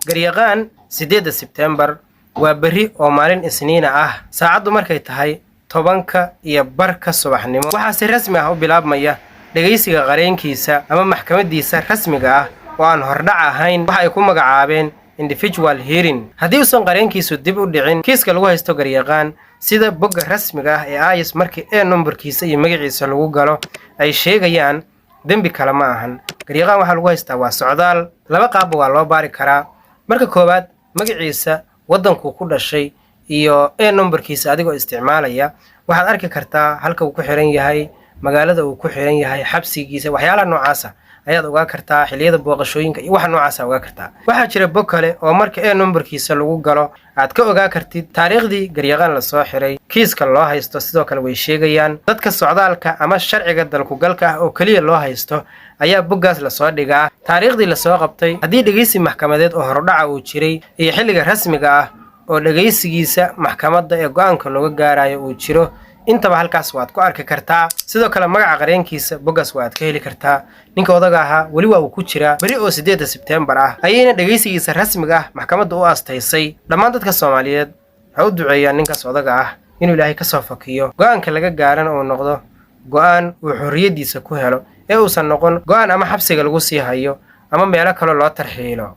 Garyaqaan 8-da Sebtembar, waa berri oo maalin Isniina ah, saacaddu markay tahay 10:15 subaxnimo, waxaa si rasmi ah u bilaabmaya dhegaysiga qareenkiisa ama maxkamadiisa rasmiga ah oo aan hordhac ahayn, waxa ay ku magacaabeen individual hearing. Haddii uusan qareenkiisu dib u dhicin kiiska lagu haysto garyaqaan, sida bogga rasmiga ah ee ICE markii ee numbarkiisa iyo magaciisa lagu galo ay sheegayaan, dembi kale ma ahan. Garyaqaan waxaa lagu haystaa waa socdaal. Laba qaabba waa loo baari karaa. Marka koowaad, magaciisa, waddankuu ku dhashay iyo ee numbarkiisa adigoo isticmaalaya, waxaad arki kartaa halka uu ku xiran yahay, magaalada uu ku xiran yahay, xabsigiisa, waxyaalaha noocaasa ayaad ogaa kartaa, xilliyada booqashooyinka iyo waxa noocaasa ogaa kartaa. Waxaa jira bog kale oo marka ee numbarkiisa lagu galo aad ka ogaa kartid taariikhdii garyaqaan lasoo xiray, kiiska loo haysto. Sidoo kale way sheegayaan dadka socdaalka ama sharciga dalkugalka ah oo keliya loo haysto ayaa boggaas lasoo dhigaa, taariikhdii lasoo qabtay, haddii dhegaysi maxkamadeed oo horudhaca uu jiray, iyo xilliga rasmiga ah oo dhegaysigiisa maxkamadda ee go'aanka looga gaarayo uu jiro. Intaba halkaas waad ku arki kartaa. Sidoo kale magaca qareenkiisa boggaas waad ka heli kartaa. Ninka odaga ahaa weli waa uu ku jiraa. Beri oo 8-da Sebteembar ah ayayna dhegaysigiisa rasmiga ah maxkamadda u astaysay. Dhammaan dadka Soomaaliyeed waxay u duceeyaan ninkaas odaga ah inuu Ilaahay ka soo fakiyo, go'aanka laga gaarana uu noqdo go'aan uu xorriyaddiisa ku helo ee uusan noqon go'aan ama xabsiga lagu sii hayo ama meelo kaloo loo tarxiilo.